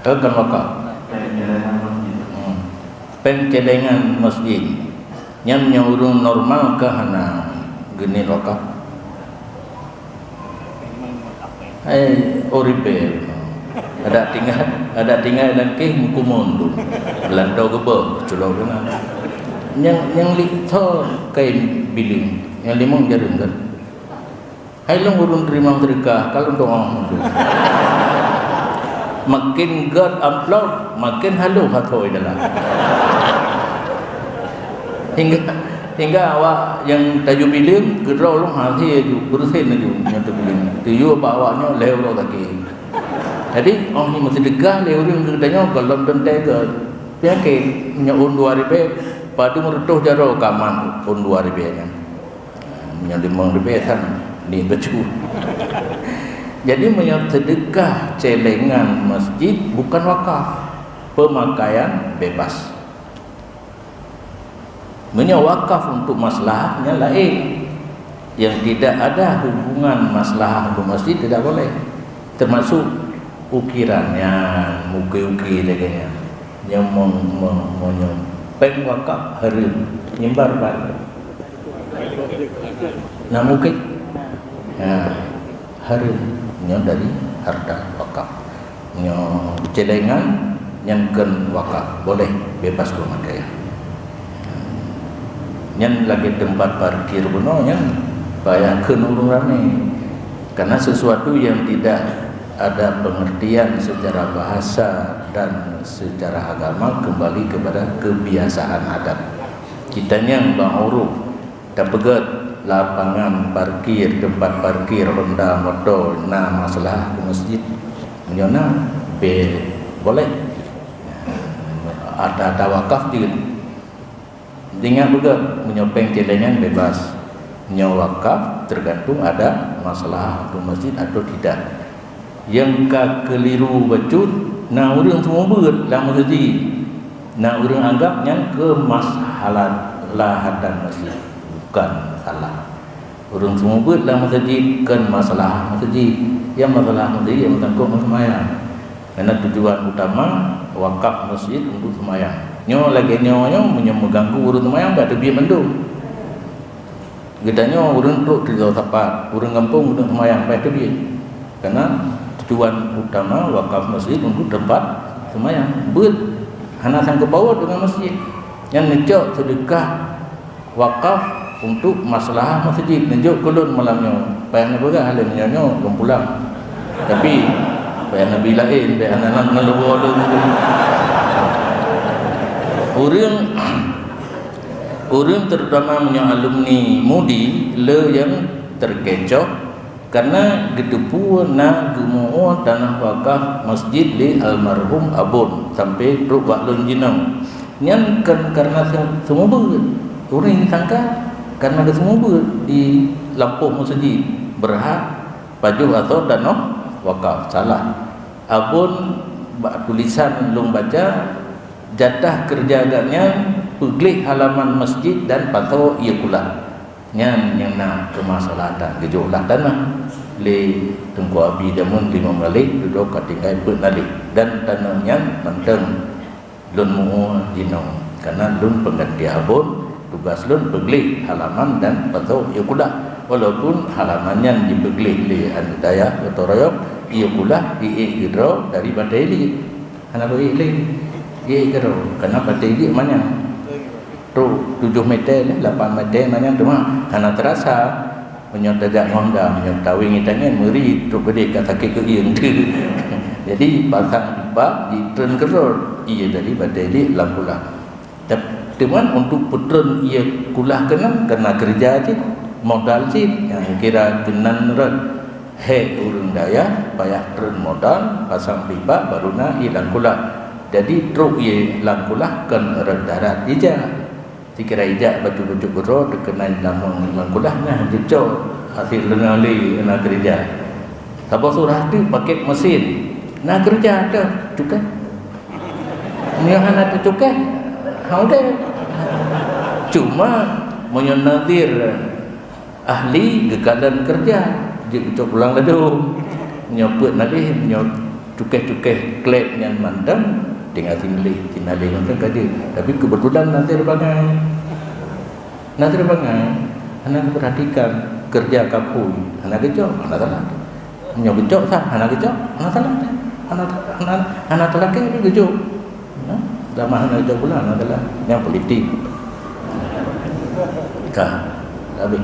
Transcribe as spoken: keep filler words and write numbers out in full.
Eh, kan wakaf. Hmm. Péng céléngan masjid. Nyan nyoe ureuëng normal ka hana geuniet wakaf. Hai, oh, ribée. Ada tinggai, ada tinggai lam kéh meukumon tu. Lanto geubeuh, culo keunan. Nyang, nyang li tho kain bileung, nyang limong jareueng kan. Hai lôn ureuëng teurimong seudeukah, ka lôn tuoh. Makin gét amplop, makin halôh hatôi dalam. Hingga, hingga awak nyang tayue bileung, keudroe lôn hase aju, beureusen aju, nyang teubileung. Tayue bak awak nyoe lhée uroe sakét. Jadi, óh nyoe meuseudeukah lé ureuëng keu geutanyoe, gohlom teuntée gét. Peunyakét, nyoe ôn dua ribée, padum reutôh jaroe ka aman ôn dua ribée nyan. Meunyoe limong ribée kan ni bacut. Jadi, meunyoe seudeukah céléngan masjid bukan wakaf, pemakaian bebas. Meunyoe wakaf untuk maslahah, nyan laén. Yang tidak ada hubungan maslahah untuk masjid tidak boleh. Termasuk ukiran nyan, uki-uki lagée nyan. Nyang me-, me-, meunyoe péng wakaf hareuem, nyimbar ban. Na mungkin? Ya, hareuem nyoe dari harta wakaf. Nyoe céléngan nyan kheun wakaf, boleh bebas pemakaian. Nyan lagée teumpat parkir bunoe nyan payah kheun ureuëng ramé. Karena sesuatu yang tidak ada pengertian secara bahasa dan secara agama kembali kepada kebiasaan adat. Kita nyang bak uruf tapeugét lapangan parkir, teumpat parkir honda, moto, na maslahah keu masjid. Meunyoe na, be-, boleh. Ata-ata wakaf jeuet. Ingat beugét, meunyoe péng céléngan bebas. Nyoe wakaf tergantung ada maslahah keu masjid atau tidak. Nyang ka keuliru bacut, na ureuëng seumeubeuet lam masjid. Na ureuëng anggab nyan keumaslahatan masjid, bukan salah. Ureuëng seumeubeuet lam masjid kon maslahah masjid. Nyang maslahah masjid nyang meusangkot ngon seumayang. Karena tujuan utama wakaf masjid untuk seumayang. Nyoe lagée nyoe, nyoe meunyoe meuganggu ureuëng seumayang, bah teubiet mandum. Geutanyoe ureuëng trok sidroe sapat, ureuëng gampông ureuëng seumayang, bah teubiet. Karena tujuan utama wakaf masjid untuk tempat seumayang. Beuet hana sangkot paut dengan masjid. Nyan neucok seudeukah wakaf untuk maslahah masjid. Neujok keu lôn malam nyoe. Payah neupeugah lé meunyoe nyoe lôn pulang. Tapi payah neubi laén, payah na, na, na leuboh lôn. Ureuëng, ureuëng terutama meunyoe alumni MUDI, le nyang terkecoh. Karena geuteupeue na geumuoh tanah wakaf masjid lé almarhum Abon sampai trok bak lôn jinoe. Nyan kon karena se-, seumeubeuet. Ureuëng sangka karena geuseumeubeuet di lampôh masjid, beurhak pajoh asoe tanoh wakaf. Salah. Abon bak tulisan lôn baca, jatah keureuja gobnyan peugleh halaman masjid dan pasoe ie kulah. Nyan nyang na keumaslahatan geujok lah tanoh lé Teungku Abi jameun limong galeh dudoe ka tinggai peuet galeh, dan tanoh nyan mantong lôn muoh jinoe, karena lôn pengganti Abon, tugas lôn peugleh halaman dan pasoe ie kulah. Walaupun halaman nyan jipeugleh lé aneuk dayah gotong royong, ie kulah jiék keudroe dari batée liek. Hana beu ék lé, ék keudroe, karena batée liek manyang. Trok tujoh meter lé, lapan meter manyang, teuma hana teurasa. Meunyoe tajak ngon honda, meunyoe taweng itangen, meuri trok keudeh ka sakét keuieng. Jadi, pasang pipa, jitreun keudroe, ie dari batée liek lam kulah. Tep-, teuma untuk peutreun ie kulah keunan, keunan keureuja cit, modal cit, nyang kira keunan rot. Hék ureuëng dayah payah treun modal, pasang pipa, baru na ie lam kulah. Jadi, trok ie lam kulah kon rot darat ija. Sikira ija bacut-bacut keudroe teukeunai lamong lam kulah, nah, jicok hasil leunga lé na keureuja. Saboh surah teuk pakét mesin, na keureuja teuh cukai. Meunyoe hana teucukai, ha udeb. Cuma meunyoe nadhir ahli geukalon keureuja, jeuet geucok pulang ladôm. Meunyoe peuet nadhir, meunyoe Cukéh-cukéh kleb nyan mantong tinggai sinaleh, sinaleh mantong ka jeuet. Tapi keubeutulan na sidroe bangai. Na sidroe bangai hana geupeurhatikan keureuja kaphôn, hana geucok, hana salah. Nyoe geucok sah, hana geucok, hana salah. Hana, hana, hana talakée tapi geucok. Ha? Sama hana geucok pula, hana salah. Nyan politik. Ka, habéh.